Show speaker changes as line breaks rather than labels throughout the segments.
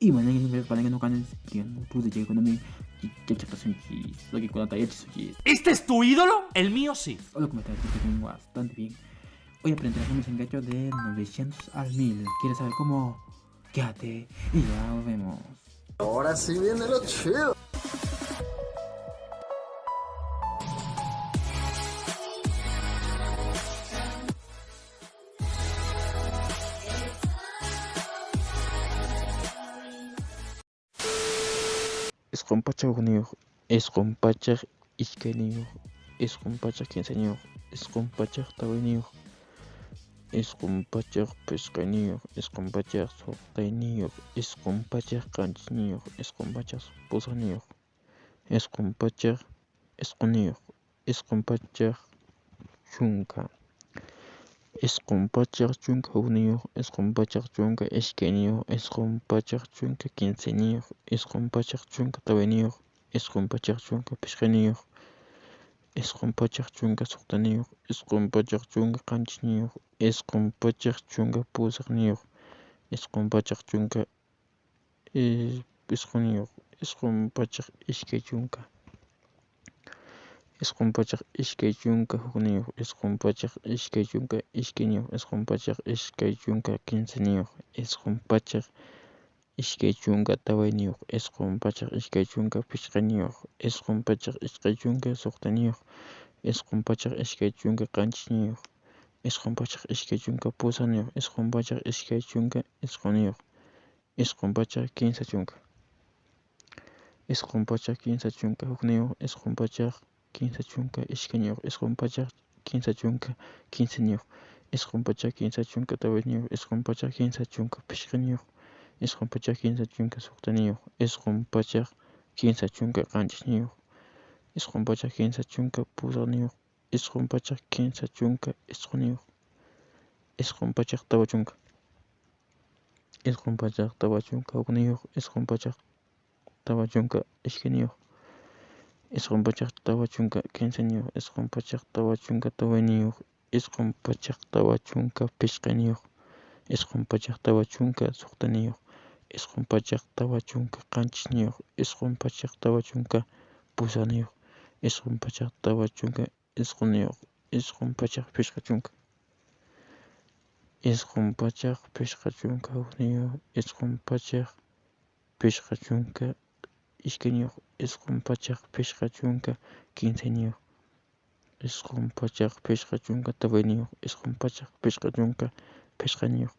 Y bueno, para que no
¿Este es tu ídolo? El mío sí.
Hola, ¿cómo estás? Espero que bastante bien. Hoy aprenderemos un engacho de 900 al 1000. ¿Quieres saber cómo? Quédate y ya nos vemos.
Ahora sí viene lo chido.
Isqun pachak hukniyuq, isqun pachak iskayniyuq, isqun pachak kimsayuq, isqun pachak tawayuq, isqun pachak pichqayuq, isqun pachak suqtayniyuq, isqun pachak qanchisniyuq, isqun pachak pusaqniyuq, isqun pachak isqunniyuq, isqun pachak chunka, isqun pachak chunka hukniyuq, isqun pachak chunka iskayniyuq, isqun pachak chunka kimsayniyuq, isqun pachak chunka tawayniyuq, isqun pachak chunka pichqayniyuq, isqun pachak chunka suqtayniyuq, isqun pachak chunka qanchisniyuq, isqun pachak chunka pusaqniyuq, isqun pachak chunka isqunniyuq, isqun pachak iskay chunka, isqun pachak iskay chunka hukniyuq, isqun pachak iskay chunka iskayniyuq, isqun pachak iskay chunka kimsayniyuq, isqun pachak iskay chunka tawayniyuq, isqun pachak iskay chunka pichqayniyuq, isqun pachak iskay chunka suqtayniyuq, isqun pachak iskay chunka qanchisniyuq, isqun pachak iskay chunka pusaqniyuq, isqun pachak iskay chunka isqunniyuq, isqun pachak kimsa chunka, isqun pachak kimsa chunka hukniyuq, isqun pachak kimsa chunka iskayniyuq, isqun pachak kimsa chunka kimsayniyuq, isqun pachak kimsa chunka tawayniyuq, isqun pachak kimsa chunka pichqayniyuq, isqun pachak kimsa chunka suqtayniyuq, isqun pachak kimsa chunka qanchisniyuq, isqun pachak kimsa chunka pusaqniyuq, isqun pachak kimsa chunka isqunniyuq, isqun pachak tawa chunka, isqun pachak tawa chunka hukniyuq, isqun pachak tawa chunka iskayniyuq, isqun pachak tawa chunka kimsayniyuq, isqun pachak tawa chunka tawayniyuq, isqun pachak tawa chunka pichqayniyuq, isqun pachak tawa chunka suqtayniyuq, isqun pachak tawa chunka qanchisniyuq, isqun pachak tawa chunka pusaqniyuq, isqun pachak tawa chunka isqunniyuq, isqun pachak pichqa chunka, isqun pachak pichqa chunka hukniyuq, isqun pachak pichqa chunka iskayniyuq, isqun pachak pichqa chunka kimsayniyuq, isqun pachak pichqa chunka tawayniyuq, isqun pachak pichqa chunka pichqayniyuq,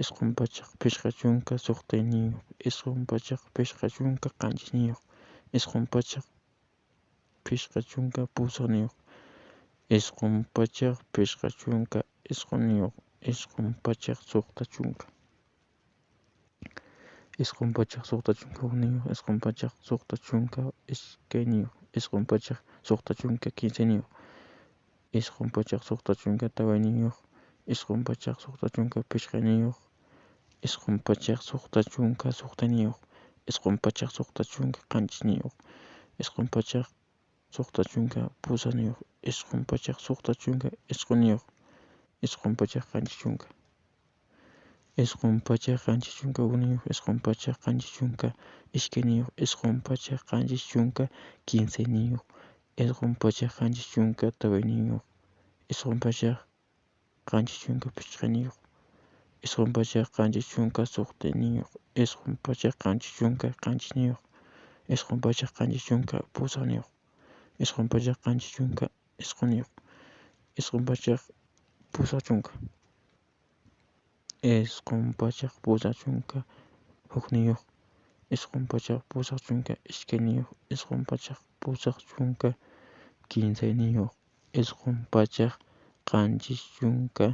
isqun pachak pichqa chunka suqtayniyuq, isqun pachak pichqa chunka qanchisniyuq, isqun pachak pichqa chunka pusaqniyuq, isqun pachak pichqa chunka isqunniyuq, isqun pachak suqta chunka, isqun pachak suqta chunka hukniyuq, isqun pachak suqta chunka iskayniyuq, isqun pachak suqta chunka kimsayniyuq, isqun pachak suqta chunka tawayniyuq, isqun pachak suqta chunka pichqayniyuq, isqun pachak suqta chunka suqtayniyuq, isqun pachak suqta chunka qanchisniyuq, isqun pachak suqta chunka pusaqniyuq, isqun pachak suqta chunka isqunniyuq, isqun pachak qanchis chunka, isqun pachak qanchis chunka hukniyuq, isqun pachak qanchis chunka iskayniyuq, isqun pachak qanchis chunka kimsayniyuq, isqun pachak qanchis chunka tawayniyuq, isqun pachak qanchis chunka pichqayniyuq, isqun pachak qanchis chunka suqtayniyuq, isqun pachak qanchis chunka qanchisniyuq, isqun pachak qanchis chunka pusaqniyuq, isqun pachak qanchis chunka isqunniyuq, isqun pachak pusaq chunka, isqun pachak pusaq chunka hukniyuq, isqun pachak pusaq chunka iskayniyuq, isqun pachak pusaq chunka kimsayniyuq, isqun pachak qanchis chunka,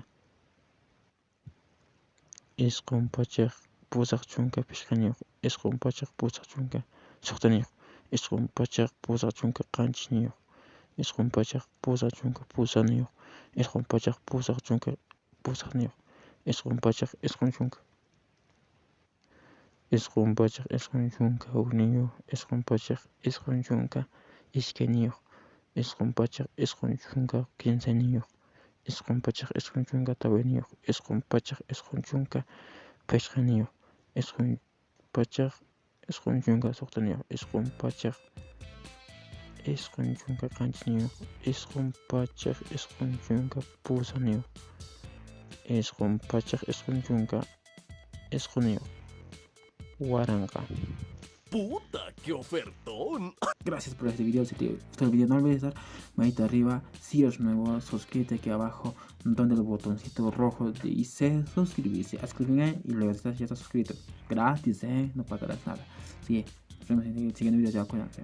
isqun pachak pusaq chunka pichqayniyuq, isqun pachak pusaq chunka suqtayniyuq, isqun pachak pusaq chunka qanchisniyuq, isqun pachak pusaq chunka pusaqniyuq, isqun pachak pusaq chunka pusaqniyuq, isqun pachak isqun chunka, isqun pachak isqun chunka hukniyuq, isqun pachak isqun chunka iskayniyuq, isqun pachak isqun chunka kimsayniyuq, isqun pachak isqun chunka tawayniyuq, isqun pachak isqun chunka pichqayniyuq, isqun 196, 197, 198, 199, 1000.
¡Puta, qué ofertón!
Gracias por este video. Si te gustó el video, no olvides dar manita arriba. Si eres nuevo, suscríbete aquí abajo donde el botoncito rojo dice suscribirse. Haz clic en él y luego ya estás suscrito. Gratis, no pagarás nada. Así que nos vemos en el siguiente video. Ya, cuídense.